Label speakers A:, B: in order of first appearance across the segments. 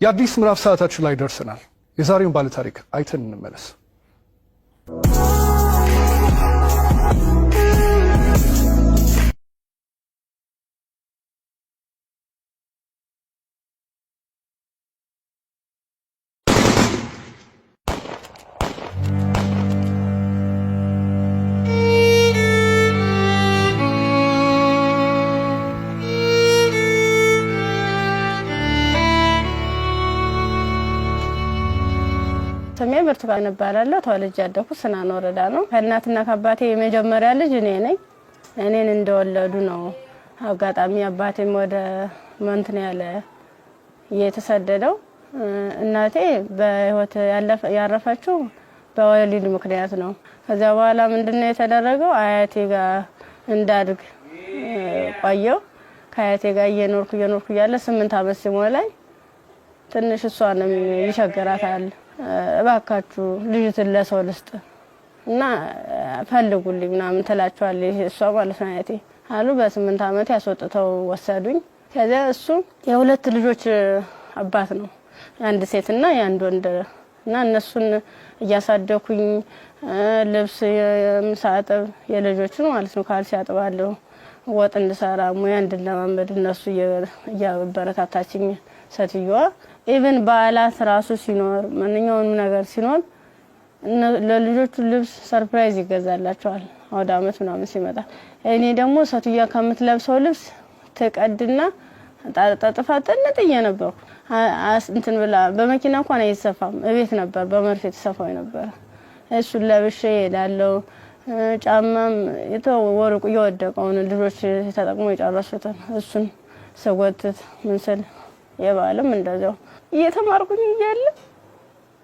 A: የአዲስ ምዕራፍ ሰዓታችን ላይ ደርሰናል። የዛሬውን ባለታሪክ አይተን እንመለስ።
B: ስሜ ብርቱካን እባላለሁ። ተወልጄ ያደኩት ስናን ወረዳ ነው። ከእናትና ከአባቴ የመጀመሪያ ልጅ እኔ ነኝ። እኔን እንደወለዱ ነው። አጋጣሚ አባቴም ወደ መንትን ያለ የተሰደደው። እናቴ በህይወት ያረፈችው በወሊድ ምክንያት ነው። ከዚያ በኋላ ምንድነው የተደረገው? አያቴ ጋር እንዳድግ ቆየው። ከአያቴ ጋር እየኖርኩ እየኖርኩ እያለ 8 አመት ሲሞላኝ ትንሽ እሷንም ይቸግራታል። እባካችሁ ልጅትን ለሰው ልስጥ እና ፈልጉልኝ ምናምን ትላቸዋለች እሷ ማለት ነው አያቴ አሉ። በ8 አመት ያስወጥተው ወሰዱኝ። ከዚያ እሱ የሁለት ልጆች አባት ነው፣ የአንድ ሴትና የአንድ ወንድ እና እነሱን እያሳደኩኝ ልብስ የምሳጥብ የልጆችን ማለት ነው ካልሲ አጥባለሁ፣ ወጥ እንድሰራ ሙያ እንድለማመድ እነሱ እያበረታታችኝ ሴትዮዋ even በዓላት ራሱ ሲኖር ማንኛውንም ነገር ሲኖር ለልጆቹ ልብስ surprise ይገዛላቸዋል። አውደ አመት ምናምን ሲመጣ እኔ ደግሞ ሴትዮዋ ከምትለብሰው ልብስ ትቀድና ጠጥፋ ጥንጥዬ ነበርኩ። እንትን ብላ በመኪና እንኳን አይሰፋም፣ እቤት ነበር በመርፌ የተሰፋው ነበረ። እሱን ለብሼ እሄዳለሁ። ጫማም የተወርቁ እየወደቀውን ልጆች ተጠቅሞ የጨረሱትን እሱን ስጎትት ምን ስል የበዓልም እንደዚያው እየተማርኩኝ እያለ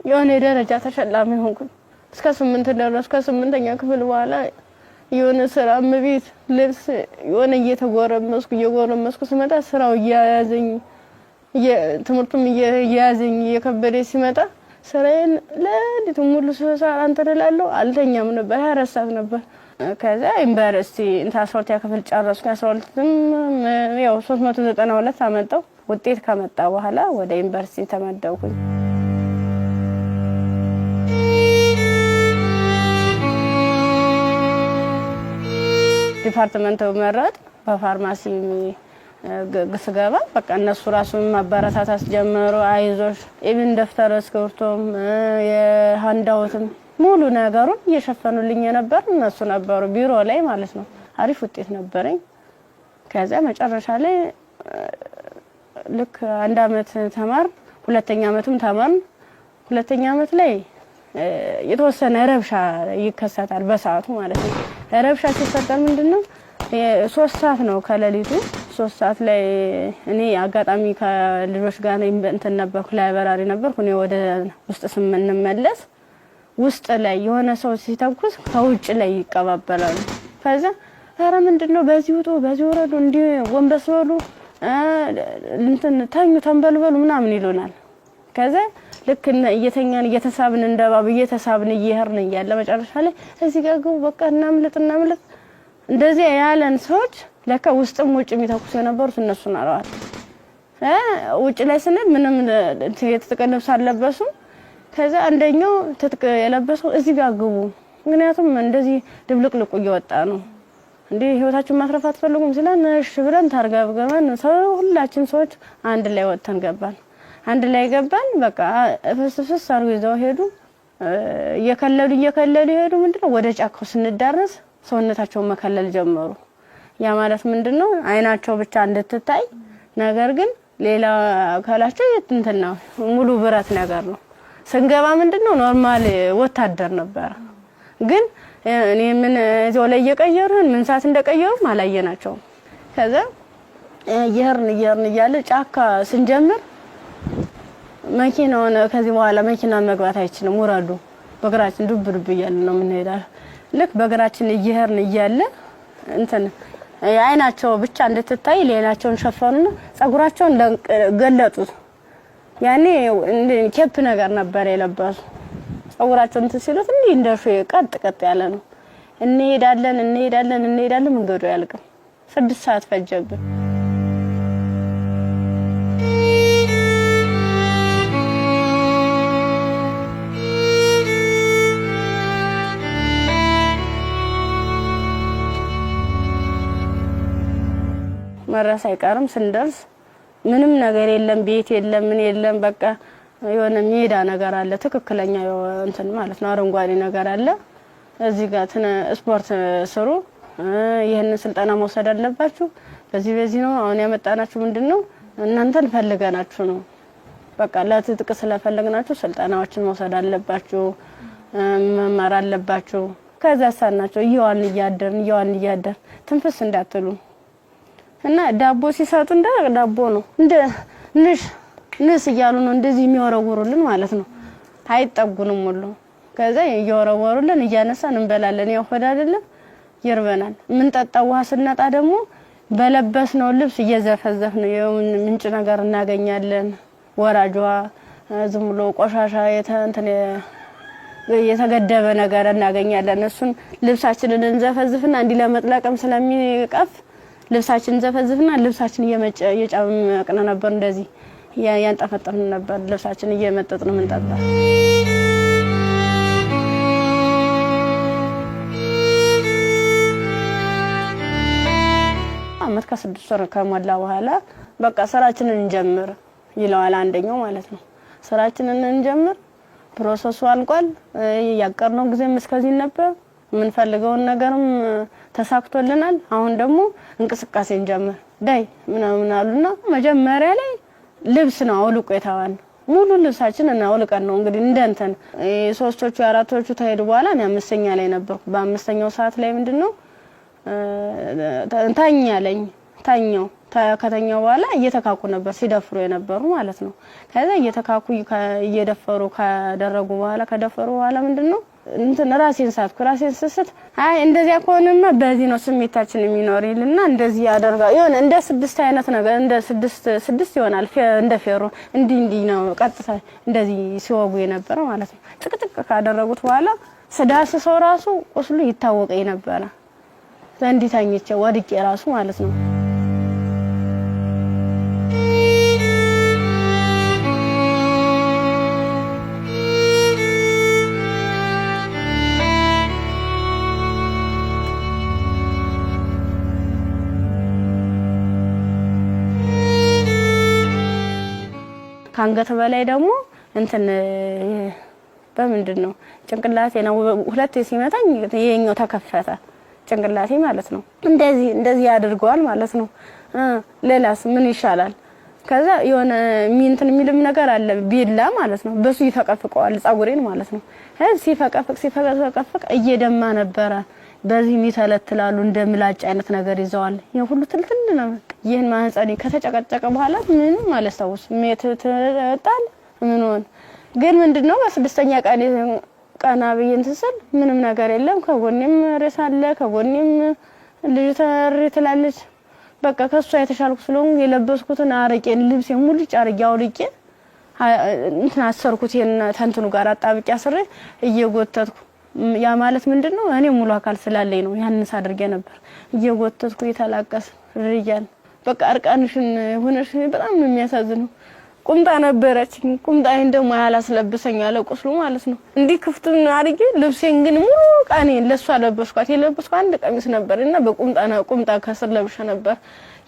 B: የሆነ የደረጃ ተሸላሚ ሆንኩኝ። እስከ 8 ደረስኩ። ከስምንተኛ ክፍል በኋላ የሆነ ስራ እመቤት ልብስ የሆነ እየተጎረመስኩ እየጎረመስኩ ስመጣ ስራው እያያዘኝ ትምህርቱም እየያዘኝ እየከበደ ሲመጣ ስራዬን ለሊቱ ሙሉ ስሰራ እንትን እላለሁ። አልተኛም ነበር፣ 24 ሰዓት ነበር። ከዛ ዩኒቨርሲቲ እንትን 12ኛ ክፍል ጨረስኩ። 12ም ያው 392 አመጣው። ውጤት ከመጣ በኋላ ወደ ዩኒቨርሲቲ ተመደብኩኝ። department መረጥ በፋርማሲ ስገባ በቃ እነሱ ራሱ ማበረታታት ጀመሩ። አይዞሽ even ደብተር እስክሪብቶም የ handout ም ሙሉ ነገሩን እየሸፈኑልኝ የነበር እነሱ ነበሩ፣ ቢሮ ላይ ማለት ነው። አሪፍ ውጤት ነበረኝ። ከዚያ መጨረሻ ላይ ልክ አንድ አመት ተማር፣ ሁለተኛ አመትም ተማርን። ሁለተኛ አመት ላይ የተወሰነ ረብሻ ይከሰታል፣ በሰዓቱ ማለት ነው። ረብሻ ሲፈጠር ምንድነው 3 ሰዓት ነው ከሌሊቱ 3 ሰዓት ላይ እኔ አጋጣሚ ከልጆች ጋር እንትን ነበርኩ፣ library ነበርኩ። እኔ ወደ ውስጥ ስንመለስ ውስጥ ላይ የሆነ ሰው ሲተኩስ ከውጭ ላይ ይቀባበላሉ። ከዛ ኧረ ምንድን ነው በዚህ ውጡ፣ በዚህ ወረዱ፣ እንዲህ ጎንበስ በሉ፣ እንትን ተኙ፣ ተንበልበሉ ምናምን ይሉናል። ከዛ ልክ እየተኛን እየተሳብን እንደባብ እየተሳብን እየሄድን እያለ መጨረሻ ላይ እዚህ ጋር ግቡ፣ በቃ እናምልጥ፣ እናምልጥ እንደዚህ ያለን ሰዎች ለካ ውስጥም ውጭ የሚተኩሱ የነበሩት እነሱ ናረዋል። ውጭ ላይ ስንል ምንም የትጥቅ ልብስ አልለበሱም። ከዛ አንደኛው ትጥቅ የለበሰው እዚህ ጋር ግቡ፣ ምክንያቱም እንደዚህ ድብልቅልቁ እየወጣ ነው እንዴ ህይወታችሁን ማትረፍ አትፈልጉም ሲለን እሺ ብለን ታርገብገበን ሰው ሁላችን ሰዎች አንድ ላይ ወጥተን ገባን። አንድ ላይ ገባን። በቃ ፍስ ፍስ አድርገው ይዘው ሄዱ። እየከለሉ እየከለሉ ሄዱ። ምንድነው ወደ ጫካው ስንዳረስ ሰውነታቸውን መከለል ጀመሩ። ያ ማለት ምንድነው አይናቸው ብቻ እንድትታይ፣ ነገር ግን ሌላ አካላቸው እንትን ነው ሙሉ ብረት ነገር ነው። ስንገባ ምንድነው normal ወታደር ነበረ። ግን እኔ ምን እዚያው ላይ እየቀየሩን ምን ሰዓት እንደቀየሩም አላየናቸውም። ከዛ እየሄድን እየሄድን እያለ ጫካ ስንጀምር መኪናውን ከዚህ በኋላ መኪና መግባት አይችልም፣ ውረዱ፣ በእግራችን ዱብ ዱብ እያለ ነው የምንሄዳው። ልክ በእግራችን እየሄድን እያለ እንትን አይናቸው ብቻ እንድትታይ ሌላቸውን ሸፈኑና ጸጉራቸውን ገለጡት። ያኔ cap ነገር ነበር የለበሱ። ጸጉራቸውን እንትን ሲሉት እንዲህ እንደ ቀጥ ቀጥ ያለ ነው። እንሄዳለን እንሄዳለን እንሄዳለን፣ መንገዱ አያልቅም። 6 ሰዓት ፈጀብን። መድረስ አይቀርም። ስንደርስ ምንም ነገር የለም፣ ቤት የለም፣ ምን የለም። በቃ የሆነ ሜዳ ነገር አለ፣ ትክክለኛ እንትን ማለት ነው፣ አረንጓዴ ነገር አለ። እዚህ ጋር ስፖርት ስሩ፣ ይህንን ስልጠና መውሰድ አለባችሁ። በዚህ በዚህ ነው አሁን ያመጣናችሁ። ምንድን ነው እናንተን ፈልገናችሁ ነው። በቃ ለትጥቅ ስለፈለግናችሁ ስልጠናዎችን መውሰድ አለባችሁ፣ መማር አለባችሁ። ከዛ ሳናቸው እየዋልን እያደርን እየዋልን እያደርን ትንፍስ እንዳትሉ እና ዳቦ ሲሰጡ እንደ ዳቦ ነው እንደ ንሽ ንስ እያሉ ነው እንደዚህ የሚወረውሩልን ማለት ነው። አይጠጉንም ሁሉ ከዛ እየወረወሩልን እያነሳን እንበላለን። ያው ሆድ አይደለም ይርበናል። የምንጠጣው ውሃ ስናጣ ደግሞ በለበስነው ልብስ እየዘፈዘፍ ነው ምንጭ ነገር እናገኛለን። ወራጇ ዝም ብሎ ቆሻሻ እንትን የተገደበ ነገር እናገኛለን። እሱን ልብሳችንን እንዘፈዝፍና እንዲህ ለመጥለቅም ስለሚቀፍ ልብሳችን እንዘፈዝፍና ልብሳችን እየጨመቅን ነበር፣ እንደዚህ ያንጠፈጠፍን ነበር። ልብሳችን እየመጠጥን ምንጠጣ። አመት ከ6 ወር ከሞላ በኋላ በቃ ስራችንን እንጀምር ይለዋል አንደኛው ማለት ነው። ስራችንን እንጀምር፣ process ኡ አልቋል። ያቀርነው ጊዜም እስከዚህ ነበር። የምንፈልገውን ነገርም ተሳክቶልናል። አሁን ደግሞ እንቅስቃሴ እንጀምር ዳይ ምናምን አሉና መጀመሪያ ላይ ልብስ ነው አውልቆ የተባልነው። ሙሉ ልብሳችን እና አውልቀን ነው እንግዲህ እንደ እንትን ሶስቶቹ አራቶቹ ተሄዱ በኋላ እኔ አምስተኛ ላይ ነበርኩ። በአምስተኛው ሰዓት ላይ ምንድነው ተኛ አለኝ። ተኛው። ከተኛው በኋላ እየተካኩ ነበር ሲደፍሩ የነበሩ ማለት ነው። ከዛ እየተካኩ እየደፈሩ ካደረጉ በኋላ ከደፈሩ በኋላ ምንድነው እንትን ራሴን ሳትኩ። ራሴን ስስት አይ እንደዚያ ከሆነማ በዚህ ነው ስሜታችን የሚኖር ይልና እንደዚህ ያደርጋል። የሆነ እንደ ስድስት አይነት ነገር እንደ ስድስት ስድስት ይሆናል እንደ ፌሮ እንዲህ እንዲህ ነው ቀጥታ እንደዚህ ሲወጉ የነበረ ማለት ነው። ጥቅጥቅ ካደረጉት በኋላ ስዳስሰው ራሱ ቁስሉ ይታወቀኝ ነበረ። እንዲህ ተኝቼ ወድቄ ራሱ ማለት ነው። ከአንገት በላይ ደግሞ እንትን በምንድን ነው ጭንቅላቴ ነው ሁለቴ ሲመታኝ ይሄኛው ተከፈተ ጭንቅላቴ ማለት ነው። እንደዚህ እንደዚህ ያደርገዋል ማለት ነው። ሌላስ ምን ይሻላል? ከዛ የሆነ እንትን የሚልም ነገር አለ ቢላ ማለት ነው። በሱ ይፈቀፍቀዋል ጸጉሬን ማለት ነው። ሲፈቀፍቅ ሲፈቀፍቅ እየደማ ነበረ። በዚህ የሚተለትላሉ እንደ ምላጭ አይነት ነገር ይዘዋል። ይሄ ሁሉ ትልትል ነው። ይህን ማህፀኔ ከተጨቀጨቀ በኋላ ምንም አላስታውስም። ጣል ምን ሆነ ግን ምንድነው በስድስተኛ ቀን ቀና ብዬ እንትን ስል ምንም ነገር የለም። ከጎኔም ሬሳ አለ፣ ከጎኔም ልጅ ተሪ ትላለች። በቃ ከሷ የተሻልኩ ስለሆንኩ የለበስኩትን አረቄን ልብሴን ሙልጭ አርጌ አውልቄ እንትን አሰርኩት። ይሄን ተንትኑ ጋር አጣብቄ አስሬ እየጎተትኩ ያ ማለት ምንድነው እኔ ሙሉ አካል ስላለኝ ነው ያንን ሳደርግ ነበር። እየጎተትኩ እየተላቀስ ርያን በቃ እርቃንሽን ሆነሽ በጣም ነው የሚያሳዝነው። ቁምጣ ነበረችኝ። ቁምጣዬን ደግሞ ያላስለብሰኝ አለ ቁስሉ ማለት ነው። እንዲህ ክፍቱን አድርጌ ልብሴን ግን ሙሉ ቃኔን ለሷ ለበስኳት። የለበስኳት አንድ ቀሚስ ነበር እና በቁምጣ ቁምጣ ከስር ለብሼ ነበር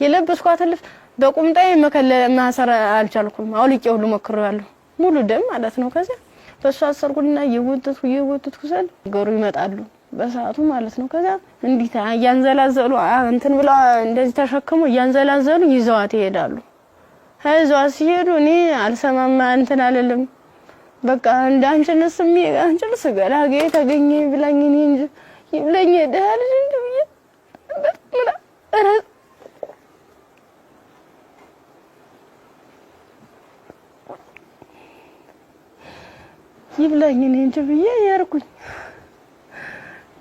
B: የለበስኳትን ልብስ በቁምጣዬ መከለል ማሰር አልቻልኩም። አውልቄ ሁሉ ሞክሬዋለሁ። ሙሉ ደም ማለት ነው። ከዚያ በሷ አሰርኩና እየጎተትኩ እየጎተትኩ ስል ነገሩ ይመጣሉ በሰዓቱ ማለት ነው። ከዚያ እንዲህ እያንዘላዘሉ እንትን ብለው እንደዚህ ተሸክሞ እያንዘላዘሉ ይዘዋት ይሄዳሉ። ይዘዋት ሲሄዱ እኔ አልሰማማ እንትን አልልም። በቃ እንደ አንቺንስ አንቺንስ ገላጌ ተገኘ ብላኝ እኔ እንጂ ይብለኝ ደህና ልጅ እንጂ ብዬ ይብላኝ እኔ እንጂ ብዬ የርኩኝ።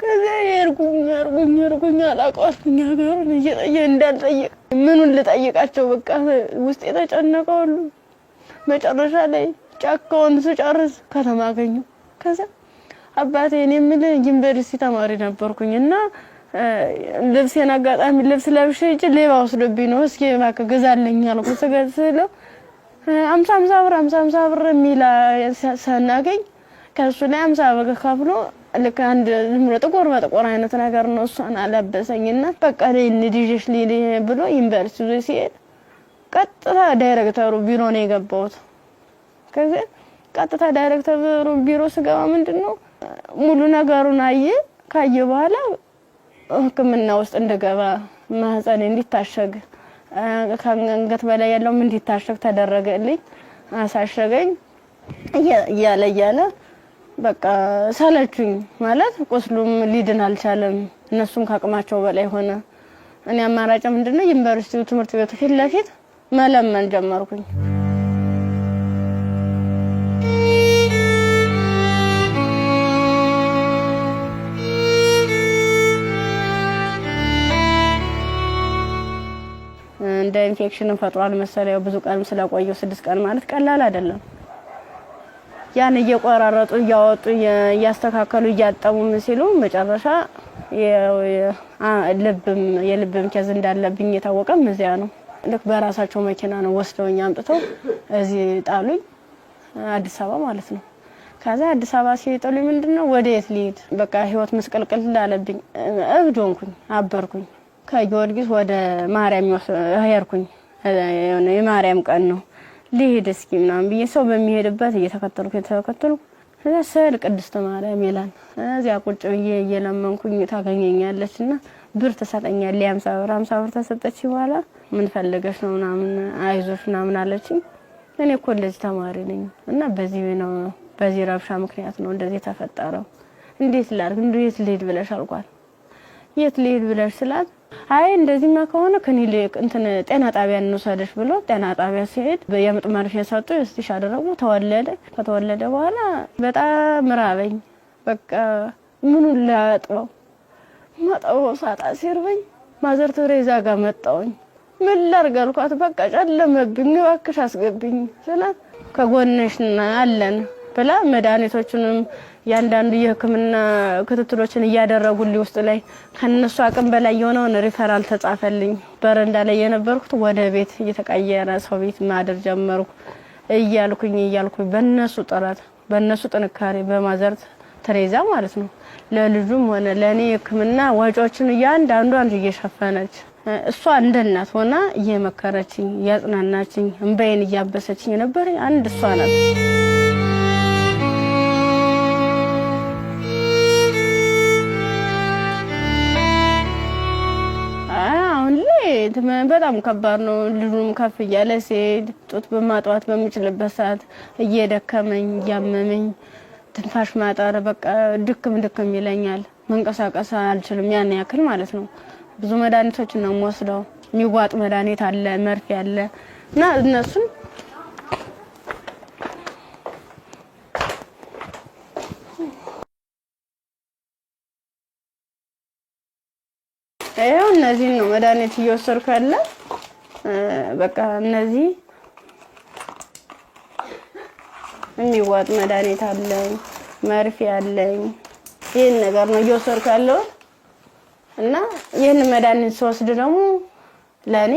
B: ከዚያ የርኩኝ የርኩኝ የርኩኝ አላውቀዋትኝ ሀገሩን እየጠየ እንዳልጠይቅ ምኑን ልጠይቃቸው በቃ ውስጥ የተጨነቀ ሁሉ መጨረሻ ላይ ጫካውን ስጨርስ ከተማ አገኘሁ። ከዚያ አባቴ እኔ የምልህ ዩኒቨርሲቲ ተማሪ ነበርኩኝ እና ልብሴን አጋጣሚ ልብስ ለብሼ ሂጅ ሌባ ወስዶብኝ ነው፣ እስኪ እባክህ ግዛልኝ አልኩት። ስለው 50 50 ብር 50 50 ብር የሚል ስናገኝ ከእሱ ላይ 50 ብር ከፍሎ ልክ አንድ ዝም ብሎ ጥቁር በጥቁር አይነት ነገር ነው። እሷን አለበሰኝና በቃ ልጅሽ ብሎ ዩኒቨርሲቲ ይዞ ሲሄድ ቀጥታ ዳይሬክተሩ ቢሮ ነው የገባሁት። ከዚህ ቀጥታ ዳይሬክተሩ ቢሮ ስገባ ምንድነው ሙሉ ነገሩን አየ። ካየ በኋላ ሕክምና ውስጥ እንድገባ ማህፀኔ እንዲታሸግ ከአንገት በላይ ያለውም እንዲታሸግ ተደረገልኝ። አሳሸገኝ። እያለ እያለ በቃ ሰለቹኝ። ማለት ቁስሉም ሊድን አልቻለም። እነሱም ከአቅማቸው በላይ ሆነ። እኔ አማራጭ ምንድነው ዩኒቨርሲቲው ትምህርት ቤቱ ፊት ለፊት መለመን ጀመርኩኝ። እንደ ኢንፌክሽን ፈጥሯል መሰለኝ። ብዙ ቀንም ስለቆየው 6 ቀን ማለት ቀላል አይደለም። ያን እየቆራረጡ እያወጡ እያስተካከሉ እያጠቡ ምን ሲሉ መጨረሻ ልብም የልብም case እንዳለብኝ የታወቀም እዚያ ነው። ልክ በራሳቸው መኪና ነው ወስደውኝ አምጥተው እዚህ ጣሉኝ፣ አዲስ አበባ ማለት ነው። ከዛ አዲስ አበባ ሲጥሉኝ ምንድነው ወደ የት ልሂድ? በቃ ህይወት ምስቅልቅል አለብኝ። እብድ ሆንኩኝ፣ አበርኩኝ። ከጊዮርጊስ ወደ ማርያም ሄድኩኝ። የማርያም ቀን ነው ልሂድ እስኪ ምናምን ብዬ ሰው በሚሄድበት እየተከተልኩ እየተከተልኩ እዛ ስዕል ቅድስት ማርያም ይላል። እዚያ ቁጭ ብዬ እየለመንኩኝ ታገኘኛለች እና ብር ትሰጠኛለች። 50 ብር 50 ብር ተሰጠች። በኋላ ምን ፈልገሽ ነው ምናምን አይዞሽ ምናምን አለችኝ። እኔ እኮ እንደዚህ ተማሪ ነኝ እና በዚህ ነው በዚህ ረብሻ ምክንያት ነው እንደዚህ የተፈጠረው። እንዴት ላድርግ እንዴት ልሂድ ብለሽ አልኳት። የት ልሂድ ብለሽ ስላት አይ እንደዚህማ ከሆነ ክሊኒክ እንትን ጤና ጣቢያ እንውሰድሽ ብሎ ጤና ጣቢያ ሲሄድ የምጥ መርፌ ሰጡ፣ stitch አደረጉ። ተወለደ። ከተወለደ በኋላ በጣም ራበኝ። በቃ ምኑን ላጥበው ማጠበው ሳጣ ሲርበኝ ማዘር ቴሬዛ ጋር መጣሁኝ። ምን ላድርግ አልኳት። በቃ ጨለመብኝ፣ እባክሽ አስገብኝ ስላት ከጎንሽ አለን ብላ መድኃኒቶቹንም ያንዳንዱ የሕክምና ክትትሎችን እያደረጉልኝ ውስጥ ላይ ከነሱ አቅም በላይ የሆነውን ሪፈራል ተጻፈልኝ። በረንዳ ላይ የነበርኩት ወደ ቤት እየተቀየረ ሰው ቤት ማደር ጀመርኩ። እያልኩኝ እያልኩኝ በነሱ ጥረት በነሱ ጥንካሬ በማዘር ቴሬዛ ማለት ነው ለልጁም ሆነ ለእኔ ሕክምና ወጪዎችን እያንዳንዷን እየሸፈነች እሷ እንደ እናት ሆና እየመከረችኝ እያጽናናችኝ እንባዬን እያበሰችኝ የነበረ አንድ እሷ ናት። አሁን ላይ በጣም ከባድ ነው። ልጁም ከፍ እያለ ሲሄድ ጡት በማጥዋት በምችልበት ሰዓት እየደከመኝ እያመመኝ ትንፋሽ ማጠር በቃ ድክም ድክም ይለኛል። መንቀሳቀስ አልችልም ያን ያክል ማለት ነው። ብዙ መድኃኒቶችን ነው የምወስደው። የሚዋጥ መድኃኒት አለ፣ መርፌ አለ እና እነሱን ይኸው እነዚህን ነው መድኃኒት እየወሰድኩ ያለ። በቃ እነዚህ የሚዋጥ መድኃኒት አለኝ፣ መርፌ አለኝ። ይህን ነገር ነው እየወሰድኩ ያለሁት እና ይህን መድኃኒት ስወስድ ደግሞ ለእኔ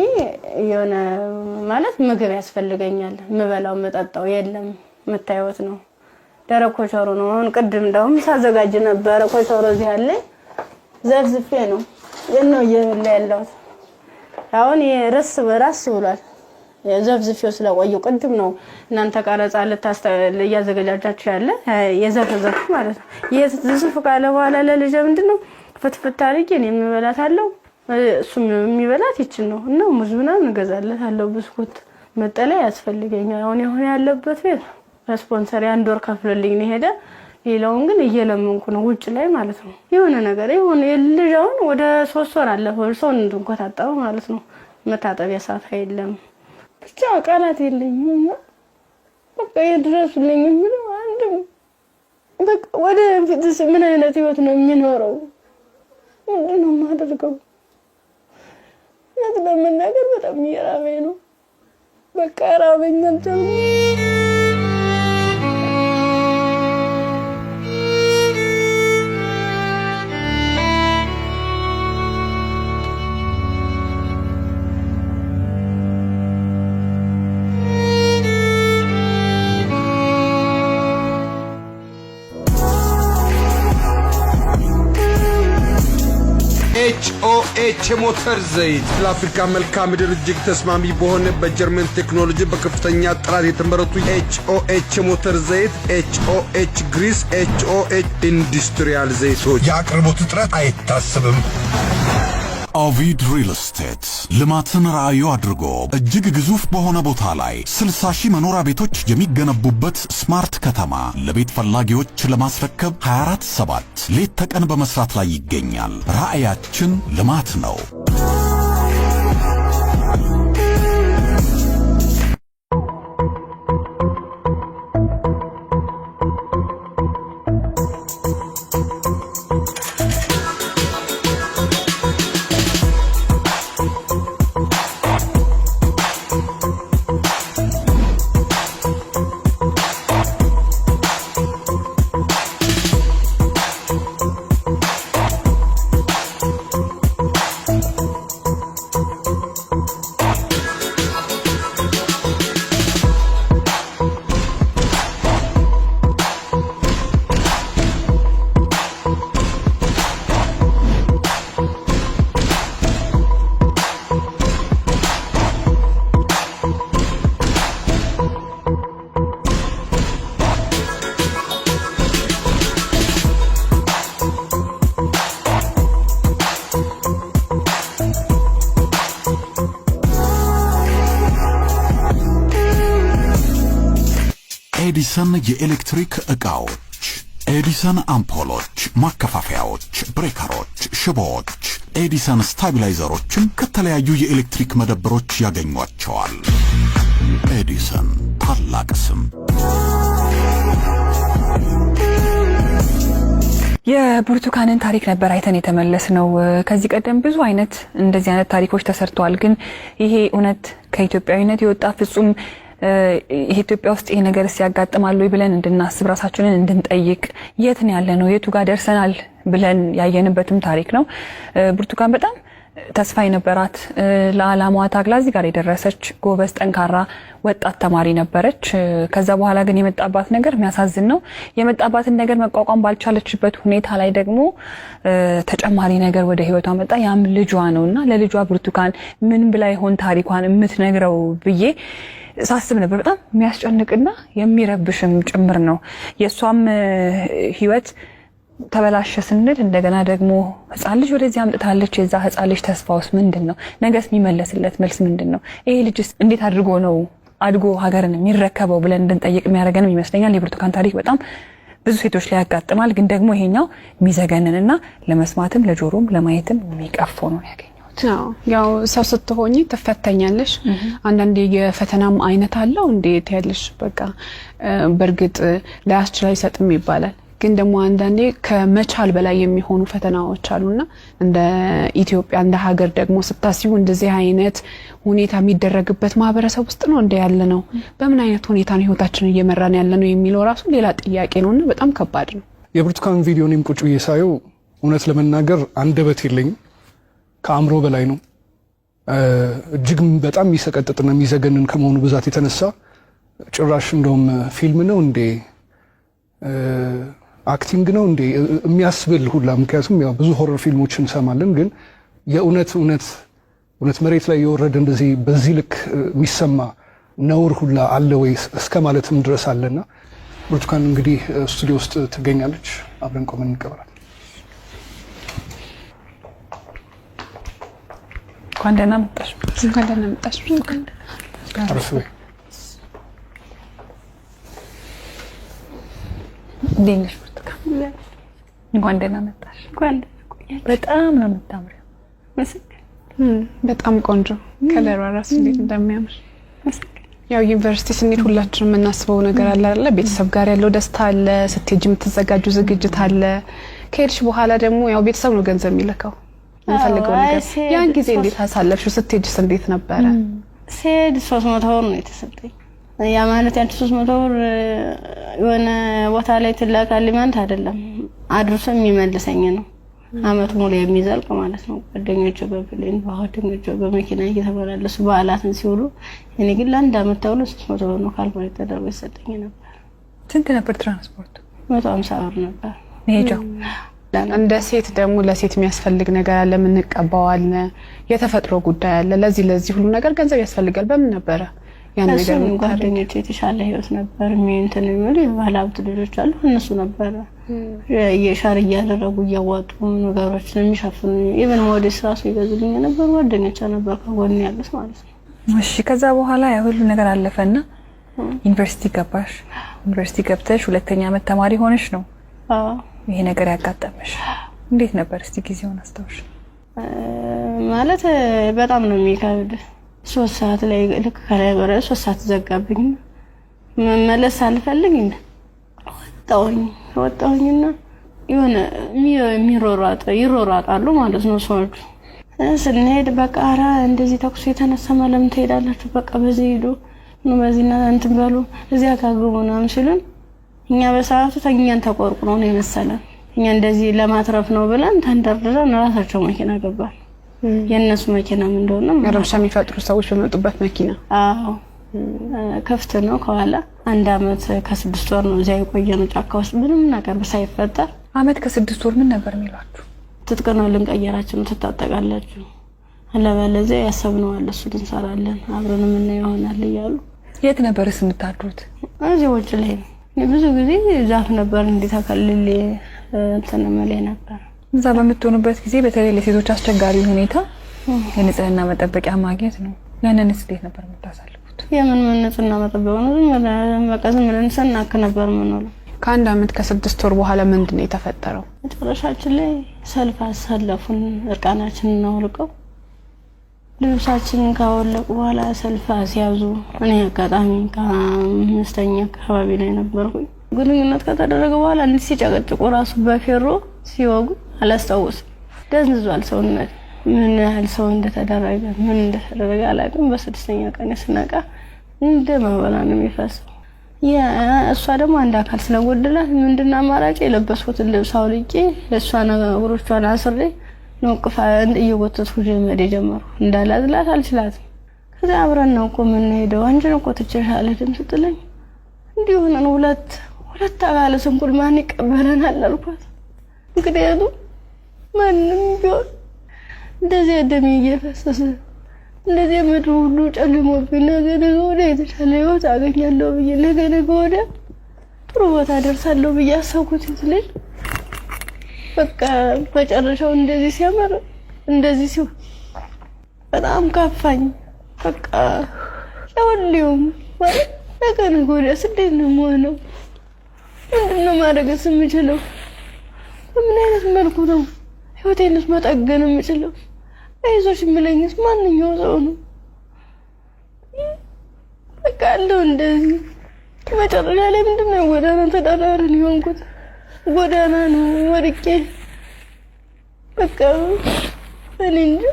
B: የሆነ ማለት ምግብ ያስፈልገኛል። የምበላው የምጠጣው የለም። የምታዩት ነው፣ ደረቅ ኮቸሮ ነው። አሁን ቅድም እንደውም ሳዘጋጅ ነበረ ኮቸሮ እዚህ አለኝ፣ ዘፍዝፌ ነው ነው እየበላ ያለሁት። አሁን ርስ በራስ ብሏል። ዘፍዝፌው ስለቆየው ቅድም ነው እናንተ ቀረጻ እያዘገጃጃችሁ ያለ የዘፈዘፉ ማለት ነው። ዝፍዝፍ ካለ በኋላ ለልጄ ምንድን ነው ፍትፍት አድርጌ እኔ የምበላታለሁ፣ እሱም የሚበላት ይችን ነው እና ሙዝ ምናምን እገዛለታለሁ። ብስኩት፣ መጠለያ ያስፈልገኛል። አሁን የሆነ ያለበት ቤት በስፖንሰር የአንድ ወር ከፍሎልኝ ነው የሄደ። ሌላውን ግን እየለመንኩ ነው ውጭ ላይ ማለት ነው። የሆነ ነገር የሆነ የልጅ አሁን ወደ 3 ወር አለፈው ሰው እንድንኮታጠበ ማለት ነው። መታጠቢያ ሳፋ የለም። ብቻ ቃላት የለኝም። በቃ የድረሱልኝ የምለው አንድም በቃ ወደ ፊትስ ምን አይነት ህይወት ነው የሚኖረው? ምንድን ነው የማደርገው? እውነት ለመናገር በጣም እየራበኝ ነው። በቃ ራበኝ አልቻልኩም።
C: ኤች የሞተር ዘይት ለአፍሪካ መልክዓ ምድር እጅግ ተስማሚ በሆነ በጀርመን ቴክኖሎጂ በከፍተኛ ጥራት የተመረቱ ኤች ኦ ኤች የሞተር ዘይት፣ ኤች ኦ ኤች grease፣ ኤች ኦ ኤች industrial ዘይቶች።
D: የአቅርቦት እጥረት አይታሰብም።
E: ኦቪድ ሪል ስቴት ልማትን ራዕዩ አድርጎ እጅግ ግዙፍ በሆነ ቦታ ላይ 60 ሺህ መኖሪያ ቤቶች የሚገነቡበት smart ከተማ ለቤት ፈላጊዎች ለማስረከብ 24/7 ሌት ተቀን በመስራት ላይ ይገኛል። ራዕያችን ልማት ነው። ኤዲሰን የኤሌክትሪክ ዕቃዎች፣ ኤዲሰን አምፖሎች፣ ማከፋፈያዎች፣ ብሬከሮች፣ ሽቦዎች፣ ኤዲሰን stabilizer ኦችን ከተለያዩ የኤሌክትሪክ መደብሮች ያገኟቸዋል። ኤዲሰን፣ ታላቅ ስም።
F: የብርቱካንን ታሪክ ነበር አይተን የተመለስነው። ከዚህ ቀደም ብዙ አይነት እንደዚህ አይነት ታሪኮች ተሰርተዋል። ግን ይሄ እውነት ከኢትዮጵያዊነት የወጣ፣ ፍጹም ኢትዮጵያ ውስጥ ይሄ ነገር ያጋጥማል ወይ ብለን እንድናስብ፣ ራሳችንን እንድንጠይቅ፣ የት ነው ያለነው፣ የቱ ጋር ደርሰናል ብለን ያየንበትም ታሪክ ነው። ብርቱካን በጣም ተስፋ የነበራት፣ ለዓላማዋ ታግላ እዚህ ጋር የደረሰች ጎበዝ፣ ጠንካራ ወጣት ተማሪ ነበረች። ከዛ በኋላ ግን የመጣባት ነገር የሚያሳዝን ነው። የመጣባትን ነገር መቋቋም ባልቻለችበት ሁኔታ ላይ ደግሞ ተጨማሪ ነገር ወደ ህይወቷ መጣ። ያም ልጇ ነው። እና ለልጇ ብርቱካን ምን ብላ ይሆን ታሪኳን የምትነግረው ብዬ ሳስብ ነበር። በጣም የሚያስጨንቅና የሚረብሽም ጭምር ነው። የእሷም ህይወት ተበላሸ ስንል እንደገና ደግሞ ህፃን ልጅ ወደዚህ አምጥታለች። የዛ ህፃን ልጅ ተስፋውስ ምንድን ነው? ነገስ የሚመለስለት መልስ ምንድን ነው? ይሄ ልጅስ እንዴት አድርጎ ነው አድጎ ሀገርን የሚረከበው ብለን እንድንጠይቅ የሚያደርገንም ይመስለኛል። የብርቱካን ታሪክ በጣም ብዙ ሴቶች ላይ ያጋጥማል። ግን ደግሞ ይሄኛው የሚዘገንንና ለመስማትም ለጆሮም ለማየትም የሚቀፈው ነው ያገኘሁት።
G: ያው ሰው ስትሆኚ ትፈተኛለሽ። አንዳንዴ የፈተናም አይነት አለው። እንዴት ያለሽ በቃ በእርግጥ ላያስችል አይሰጥም ይባላል። ግን ደግሞ አንዳንዴ ከመቻል በላይ የሚሆኑ ፈተናዎች አሉና እንደ ኢትዮጵያ እንደ ሀገር ደግሞ ስታስዩ እንደዚህ አይነት ሁኔታ የሚደረግበት ማህበረሰብ ውስጥ ነው እንደ ያለ ነው። በምን አይነት ሁኔታ ነው ህይወታችንን እየመራን ያለ ነው የሚለው ራሱ ሌላ ጥያቄ ነውና በጣም ከባድ ነው።
A: የብርቱካን ቪዲዮ እኔም ቁጭ ብዬ ሳየው እውነት ለመናገር አንደበት የለኝም። ከአእምሮ በላይ ነው። እጅግ በጣም የሚሰቀጥጥና የሚዘገንን ከመሆኑ ብዛት የተነሳ ጭራሽ እንደውም ፊልም ነው እንዴ፣ acting ነው እንዴ የሚያስብል ሁላ። ምክንያቱም ያው ብዙ horror ፊልሞች እንሰማለን፣ ግን የእውነት እውነት እውነት መሬት ላይ የወረደ እንደዚህ በዚህ ልክ የሚሰማ ነውር ሁላ አለ ወይ እስከ ማለትም ድረስ አለና ብርቱካን እንግዲህ ስቱዲዮ ውስጥ ትገኛለች። አብረን ቆመን እንቀበላለን።
F: እንኳን ደህና መጣሽ።
G: እንኳን ደህና መጣሽ።
A: አረፍ በይ።
F: እንዴት ነሽ ብርቱካን? እንኳን ደህና መጣሽ።
B: እንኳን ደህና ቆያችሁ።
F: በጣም ነው የምታምሪው።
G: በጣም ቆንጆ፣ color ዋ ራሱ እንዴት እንደሚያምር። ያው ዩኒቨርሲቲ ስንሄድ ሁላችንም የምናስበው ነገር አለ አይደለ? ቤተሰብ ጋር ያለው ደስታ አለ፣ ስትሄጂ የምትዘጋጁ ዝግጅት አለ። ከሄድሽ በኋላ ደግሞ ያው ቤተሰብ ነው ገንዘብ የሚልከው የምፈልገው ነገር። ያን ጊዜ እንዴት አሳለፍሽው? ስትሄጂስ እንዴት ነበረ?
B: ስሄድ 300 ብር ነው የተሰጠኝ። ያ ማለት ያንቺ 300 ብር የሆነ ቦታ ላይ ትላካለች ማለት አይደለም። አድርሶ የሚመልሰኝ ነው። አመት ሙሉ የሚዘልቅ ማለት ነው። ጓደኞቼ በ plane፣ ጓደኞቼ በመኪና እየተመላለሱ በዓላትን ሲውሉ፣ እኔ ግን ለአንድ አመት ተብሎ 300 ብር ነው calculate ተደርጎ ይሰጠኝ ነበር።
F: ስንት ነበር ትራንስፖርቱ?
B: 150 ብር ነበር።
F: መሄጃው?
G: እንደ ሴት ደግሞ ለሴት የሚያስፈልግ ነገር አለ፣ የምንቀባው አለ፣ የተፈጥሮ ጉዳይ አለ። ለዚህ ለዚህ ሁሉ ነገር ገንዘብ ያስፈልጋል። በምን ነበረ ያን ነገር
B: እሱም
G: የምታደርጊው?
B: ጓደኞቼ የተሻለ ህይወት ነበር እንትን የሚሉ የባለ ሀብት ልጆች አሉ። እነሱ ነበረ share እያደረጉ እያዋጡ ነገሮችን የሚሸፍኑ፣ even ሞዴስ ራሱ ይገዙልኝ ነበር። ጓደኞቼ ነበር ከጎን ያሉት ማለት ነው።
F: እሺ፣ ከዛ በኋላ ያ ሁሉ ነገር አለፈና ዩኒቨርሲቲ ገባሽ። ዩኒቨርሲቲ ገብተሽ ሁለተኛ ዓመት ተማሪ ሆነሽ ነው
B: አዎ።
F: ይሄ ነገር ያጋጠመሽ። እንዴት ነበር እስቲ ጊዜውን አስታውሽ?
B: ማለት በጣም ነው የሚከብድ። 3 ሰዓት ላይ ልክ ከላይ በረ 3 ሰዓት ዘጋብኝ። መመለስ አልፈልግ ወጣሁኝ። ወጣሁኝና የሆነ የሚሮሯጥ ይሮሯጣሉ ማለት ነው ሰዎቹ። ስንሄድ በቃ ኧረ እንደዚህ ተኩስ የተነሳ ለምን ትሄዳላችሁ? በቃ በዚህ ሂዱ፣ በዚህ እንትን በሉ፣ እዚያ ካግቡ ምናምን ሲሉን እኛ በሰዓቱ ተኛን ተቆርቁሮ ነው የመሰለን። እኛ እንደዚህ ለማትረፍ ነው ብለን ተንደርድረን ራሳቸው መኪና ገባን። የእነሱ መኪናም እንደሆነ
G: ረብሻ የሚፈጥሩ ሰዎች በመጡበት መኪና?
B: አዎ፣ ክፍት ነው ከኋላ። አንድ አመት ከ6 ወር ነው እዚያ የቆየነው ጫካ ውስጥ ምንም ነገር ሳይፈጠር።
F: አመት ከ6 ወር ምን ነበር የሚሏችሁ?
B: ትጥቅ ነው ልንቀየራችሁ ነው፣ ትታጠቃላችሁ፣ አለበለዚያ ያሰብነው አለ እሱን እንሰራለን አብረን የምናየው ይሆናል እያሉ።
F: የት ነበርስ የምታድሩት?
B: እዚህ ውጭ ላይ ነው። እኔ ብዙ ጊዜ ዛፍ ነበር እንዲህ ተከልሌ እንትን እምልህ ነበር።
F: እዛ በምትሆኑበት ጊዜ በተለይ ለሴቶች አስቸጋሪ ሁኔታ የንጽህና መጠበቂያ ማግኘት ነው። ያንንስ እንዴት ነበር የምታሳልፉት?
B: የምን ምን ንጽህና መጠበቅ ነው? ዝም ብለን በቃ ዝም ብለን ስናክ ነበር የምንውለው።
G: ከአንድ አመት ከ6 ወር በኋላ ምንድን ነው የተፈጠረው?
B: መጨረሻችን ላይ ሰልፍ አሰለፉን። እርቃናችንን አውልቀው ልብሳችንን ካወለቁ በኋላ ሰልፍ አስያዙ። እኔ አጋጣሚ ከአምስተኛ አካባቢ ላይ ነበርኩኝ። ግንኙነት ከተደረገ በኋላ እንዲህ ሲጨቀጭቁ ራሱ በፌሮ ሲወጉ አላስታውስም። ደንዝዟል ሰውነት። ምን ያህል ሰው እንደተደረገ ምን እንደተደረገ አላውቅም። በስድስተኛ ቀን ስነቃ እንደ መበላ ነው የሚፈሰው። እሷ ደግሞ አንድ አካል ስለጎደላት ምንድን አማራጭ የለበስኩትን ልብስ አውልቄ እሷን እግሮቿን አስሬ ነው ቅፋ እየጎተትኩ መሄድ የጀመርኩ። እንዳላዝላት አልችላትም። ከዚያ አብረን ነው እኮ የምንሄደው፣ አንቺን እኮ ትቼሽ አልሄድም ስትለኝ እንዲህ ሆነን ሁለት ሁለት አካለ ስንኩል ማን ይቀበለናል አልኳት። ምክንያቱም ማንም ቢሆን እንደዚያ ደሜ እየፈሰሰ እንደዚያ ምድሩ ሁሉ ጨልሞብኝ ነገ ነገ ወዲያ የተሻለ ህይወት አገኛለሁ ብዬ፣ ነገ ነገ ወዲያ ጥሩ ቦታ ደርሳለሁ ብዬ አሰብኩት ልጅ በቃ መጨረሻው እንደዚህ ሲያምር እንደዚህ ሲሆን በጣም ከፋኝ። በቃ ለሁሉም ማለት ነገ ነገ ወዲያስ እንዴት ነው የምሆነው? ምንድን ነው ማድረግስ የምችለው? በምን አይነት መልኩ ነው ህይወቴንስ መጠገን የምችለው? አይዞሽ የሚለኝስ ማንኛው ሰው ነው? በቃ አለው እንደዚህ መጨረሻ ላይ ምንድን ነው ጎዳና ተዳዳሪ ነው የሆንኩት። ጎዳና ነው ወድቄ በቃ እኔ እንጃ።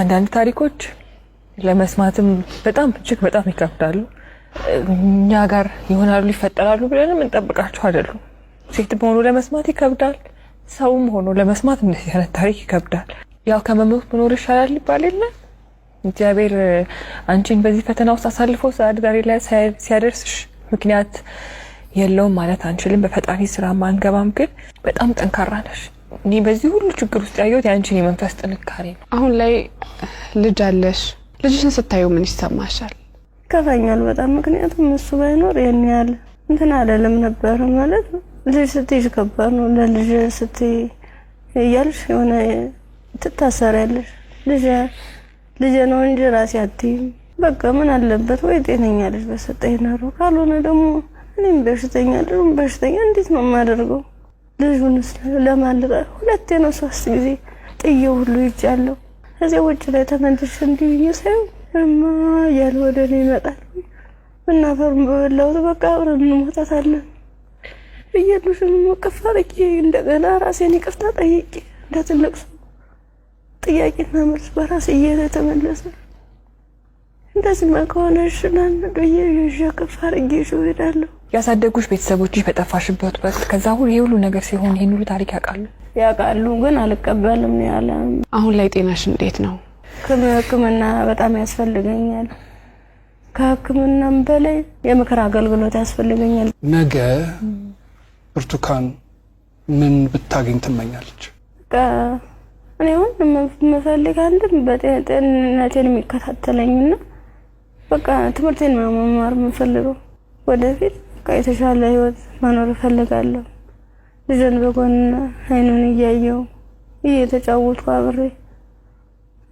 F: አንዳንድ ታሪኮች ለመስማትም በጣም እጅግ በጣም ይከብዳሉ። እኛ ጋር ይሆናሉ ይፈጠራሉ ብለንም እንጠብቃቸው አይደሉም። ሴትም ሆኖ ለመስማት ይከብዳል። ሰውም ሆኖ ለመስማት እንደዚህ አይነት ታሪክ ይከብዳል። ያው ከመሞት መኖር ይሻላል ይባል የለ። እግዚአብሔር አንቺን በዚህ ፈተና ውስጥ አሳልፎ ዛሬ ላይ ሲያደርስሽ ምክንያት የለውም ማለት አንችልም። በፈጣሪ ስራ ማንገባም፣ ግን በጣም ጠንካራ ነሽ። እኔ በዚህ ሁሉ ችግር ውስጥ ያየሁት የአንቺን የመንፈስ ጥንካሬ ነው።
G: አሁን ላይ ልጅ አለሽ። ልጅሽን ስታዩ ምን ይሰማሻል?
B: ይከፋኛል በጣም። ምክንያቱም እሱ ባይኖር ይሄን ያህል እንትን አይደለም ነበር ማለት ልጅ ስትይዥ ከባድ ነው። ለልጅ ስትይ እያልሽ የሆነ ትታሰሪያለሽ። ልጅ ልጅ ነው እንጂ ራሴ አትይም። በቃ ምን አለበት ወይ ጤነኛ ልጅ በሰጠኝ ኖሮ፣ ካልሆነ ደግሞ እኔም በሽተኛ ልጁም በሽተኛ እንዴት ነው የማደርገው? ልጁንስ ለማን ልጣ? ሁለቴ ነው ሶስት ጊዜ ጥዬው ሁሉ ይጃለሁ። እዚያ ውጭ ላይ ተመልሼ እንዲህ ብዬ ሳየው እማ እያለ ወደ እኔ ይመጣል። እናፈሩን በበላሁት በቃ አብረን እንሞታታለን ብዬ ልጁንም እቅፍ አድርጌ እንደገና ራሴን ይቅርታ ጠይቄ እንደ ትልቅ ሰው ጥያቄና መልስ በራሴ እየተመለሰ እንደዚህማ ከሆነ እሺ ብዬ ይዤ እቅፍ አድርጌ ይዤው እሄዳለሁ።
F: ያሳደጉሽ ቤተሰቦችሽ በጠፋሽበት ወቅት ከዛ ሁሉ ይሄ ሁሉ ነገር ሲሆን ይሄን ሁሉ ታሪክ ያውቃሉ?
B: ያውቃሉ፣ ግን አልቀበልም ነው ያለ።
G: አሁን ላይ ጤናሽ እንዴት ነው?
B: ሕክምና በጣም ያስፈልገኛል። ከሕክምናም በላይ የምክር አገልግሎት ያስፈልገኛል።
A: ነገ ብርቱካን ምን ብታገኝ ትመኛለች?
B: በቃ እኔ አሁን የምፈልግ አንድም በጤንነቴን የሚከታተለኝና በቃ ትምህርቴን መማር የምፈልገው ወደፊት በቃ የተሻለ ህይወት መኖር እፈልጋለሁ። ልጄን በጎን አይኑን እያየው እየተጫወትኩ አብሬ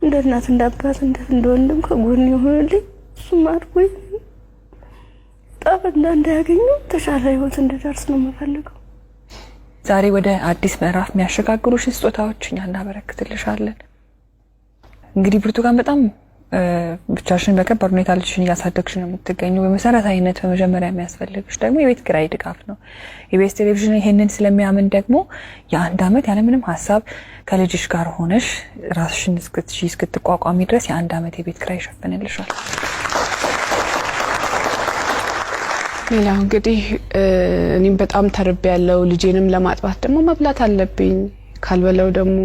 B: እንደ እናት እንደ አባት እንደ ወንድም ከጎን የሆነልኝ እሱም አድጎ ጣፍ እንዳያገኘው የተሻለ ህይወት እንድደርስ ነው የምፈልገው።
F: ዛሬ ወደ አዲስ ምዕራፍ የሚያሸጋግሩሽን ስጦታዎች እኛ እናበረክትልሻለን። እንግዲህ ብርቱካን በጣም ብቻሽን በከባድ ሁኔታ ልጅሽን እያሳደግሽ ነው የምትገኙ። በመሰረታዊነት በመጀመሪያ የሚያስፈልግሽ ደግሞ የቤት ኪራይ ድጋፍ ነው። ኢቢኤስ ቴሌቪዥን ይሄንን ስለሚያምን ደግሞ የአንድ ዓመት ያለምንም ሀሳብ ከልጅሽ ጋር ሆነሽ ራስሽን እስክትቋቋሚ ድረስ የአንድ ዓመት የቤት ኪራይ ይሸፍንልሻል።
G: ሌላው እንግዲህ እኔም በጣም ተርቤ ያለው ልጄንም ለማጥባት ደግሞ መብላት አለብኝ። ካልበለው ደግሞ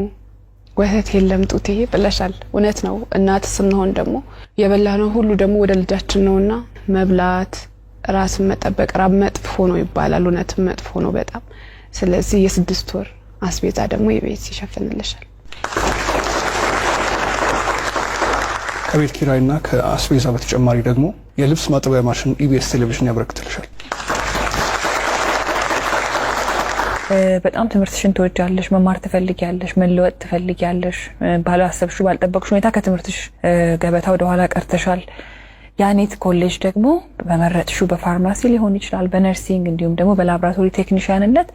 G: ወተት የለም ጡቴ ብለሻል። እውነት ነው። እናት ስንሆን ደግሞ የበላነው ሁሉ ደግሞ ወደ ልጃችን ነውና መብላት፣ ራስን መጠበቅ ራብ መጥፎ ነው ይባላል። እውነትም መጥፎ ነው በጣም። ስለዚህ የ6 ወር አስቤዛ ደግሞ የቤት ይሸፍንልሻል።
A: ከቤት ኪራይና ከአስቤዛ በተጨማሪ ደግሞ የልብስ ማጠቢያ ማሽን ኢቢኤስ ቴሌቪዥን ያበረክትልሻል።
F: በጣም ትምህርትሽን ትወጃለሽ፣ መማር ትፈልጊያለሽ፣ መለወጥ ትፈልጊያለሽ። ባላሰብሽው ባልጠበቅሽው ሁኔታ ከትምህርትሽ ገበታ ወደ ኋላ ቀርተሻል። ያኔት ኮሌጅ ደግሞ በመረጥሽው በፋርማሲ ሊሆን ይችላል፣ በ nursing እንዲሁም ደግሞ በላብራቶሪ ቴክኒሽያንነት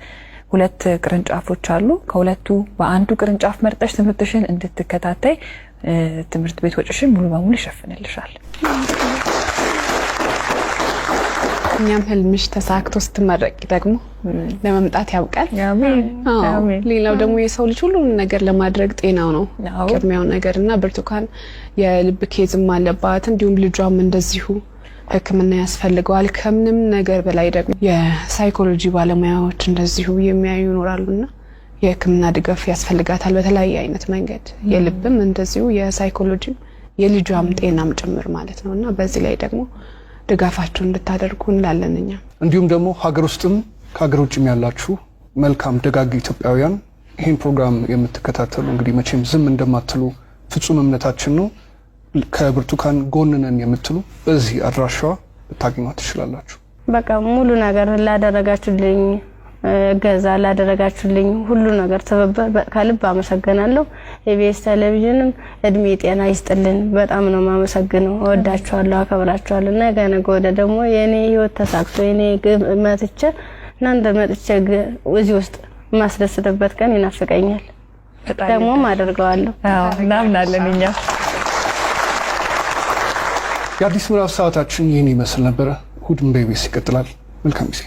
F: 2 ቅርንጫፎች አሉ። ከሁለቱ በአንዱ ቅርንጫፍ መርጠሽ ትምህርትሽን እንድትከታተይ ትምህርት ቤት ወጪሽን ሙሉ በሙሉ ይሸፍንልሻል።
G: እኛም ህልምሽ ተሳክቶ ስትመረቂ ደግሞ ለመምጣት ያብቃል።
F: አሜን። አሜን።
G: ሌላው ደግሞ የሰው ልጅ ሁሉንም ነገር ለማድረግ ጤናው ነው ቅድሚያው ነገርና ብርቱካን የልብ case ም አለባት፣ እንዲሁም ልጇም እንደዚሁ ሕክምና ያስፈልገዋል። ከምንም ነገር በላይ ደግሞ የሳይኮሎጂ ባለሙያዎች እንደዚሁ የሚያዩ ይኖራሉና የሕክምና ድጋፍ ያስፈልጋታል በተለያየ አይነት መንገድ። የልብም እንደዚሁ የሳይኮሎጂም የልጇም ጤናም ጭምር ማለት ነውና በዚህ ላይ ደግሞ ድጋፋችሁን እንድታደርጉ እንላለን እኛ።
A: እንዲሁም ደግሞ ሀገር ውስጥም ከሀገር ውጭም ያላችሁ መልካም ደጋግ ኢትዮጵያውያን ይሄን ፕሮግራም የምትከታተሉ እንግዲህ መቼም ዝም እንደማትሉ ፍጹም እምነታችን ነው። ከብርቱካን ጎን ነን የምትሉ በዚህ አድራሻዋ ልታገኟት ትችላላችሁ።
B: በቃ ሙሉ ነገር ላደረጋችሁልኝ እገዛ ላደረጋችሁልኝ ሁሉ ነገር ትብብር ከልብ አመሰግናለሁ። ኢቢኤስ ቴሌቪዥንም እድሜ ጤና ይስጥልን። በጣም ነው የማመሰግነው። እወዳችኋለሁ፣ አከብራችኋለሁ። ነገ ነገ ወዲያ ደግሞ የኔ ህይወት ተሳክቶ የኔ ግብ መጥቼ እናንተ መጥቼ እዚህ ውስጥ የማስደስትበት ቀን ይናፍቀኛል። ደግሞም አደርገዋለሁ።
F: አዎ፣ እናምናለን እኛ።
A: የአዲስ ምዕራፍ ሰዓታችን ይህን ይመስል ነበር። እሁድን በኢቢኤስ ይቀጥላል። መልካም ጊዜ።